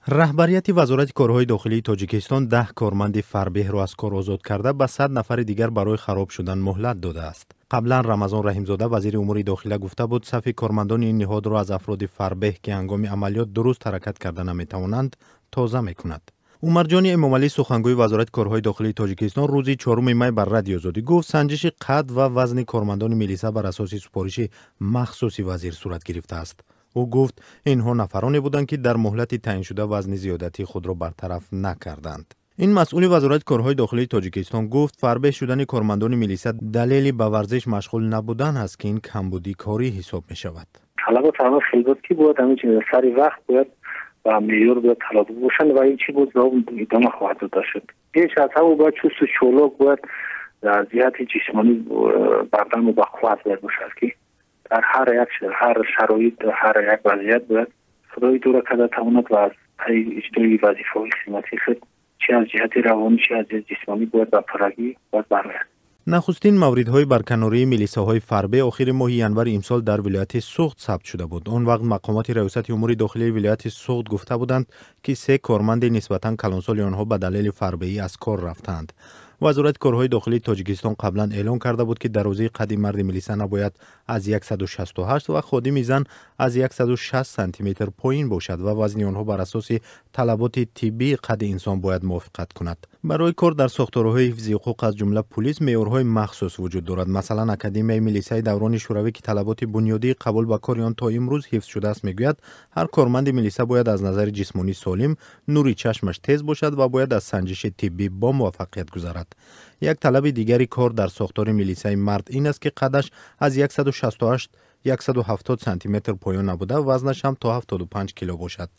Раҳбарияти Вазорати корҳои дохилии Тоҷикистон 10 корманди фарбеҳро аз кор озод карда, ба 100 нафари дигар барои хароб шудан муҳлат додааст. Қаблан Рамазон Раҳимзода, вазири умури дохила, гуфта буд, сафи кормандони ин ниҳодро аз афроди фарбеҳ, ки ҳангоми амалиёт дуруст ҳаракат карда наметавонанд, тоза мекунад. Умарҷони Эмомалӣ, сухангӯи Вазорати корҳои дохилии Тоҷикистон, рӯзи 4 май бар Радиои Озодӣ гуфт, санҷиши қад ва вазни кормандони милиса бар асоси супориши махсуси вазир сурат гирифтааст. Ӯ гуфт, инҳо нафароне буданд, ки дар муҳлати таъиншуда вазни зиёдатии худро бартараф накарданд. Ин масъули Вазорати корҳои дохилии Тоҷикистон гуфт, фарбеҳ шудани кормандони милиса далели ба варзиш машғул набудан аст, ки ин камбудии корӣ ҳисоб мешавад. Талабот ҳама хел буд, ки бояд ҳамин сари вақт бояд ба меъёр бояд талаб бошанд ва ин чӣ буд, идома хоҳад дода шуд. Пеш аз ҳама бояд чусту чолок, бояд дар ҷиҳати ҷисмонӣ бардаму бақувват бояд бошад, ки дар ҳар як ҳар шароит, ҳар як вазъият бояд худро идора карда тавонад ва аз пайи иҷрои вазифаҳои хизматии худ, чи аз ҷиҳати равонӣ, чи аз ҷиҳати ҷисмонӣ, бояд ба пуррагӣ бояд барояд. Нахустин мавридҳои барканории милисаҳои фарбе охири моҳи январи имсол дар вилояти Суғд сабт шуда буд. Он вақт мақомоти Раёсати умури дохилии вилояти Суғд гуфта буданд, ки се корманди нисбатан калонсоли онҳо ба далели фарбеҳӣ аз кор рафтаанд. Вазорати корҳои дохилии Тоҷикистон қаблан эълон карда буд, ки дарозии қадди марди милиса набояд аз 168 ва ходими зан аз 160 сантиметр поин бошад ва вазни онҳо бар асоси талаботи тиббии қадди инсон бояд мувофиқат кунад. Барои кор дар сохторҳои ҳифзи ҳуқуқ, аз ҷумла пулис, меъёрҳои махсус вуҷуд дорад. Масалан, Академияи милисаи даврони Шӯравӣ, ки талаботи бунёдии қабул ба кори он то имрӯз ҳифз шудааст, мегӯяд, ҳар корманди милиса бояд аз назари ҷисмонӣ солим, нури чашмаш тез бошад ва бояд аз санҷиши тиббӣ бо муваффақият гузарад. Як талаби дигари кор дар сохтори милисаи мард ин аст, ки қадаш аз 168 170 сантиметр поён набуда, вазнаш ҳам то 75 кило бошад.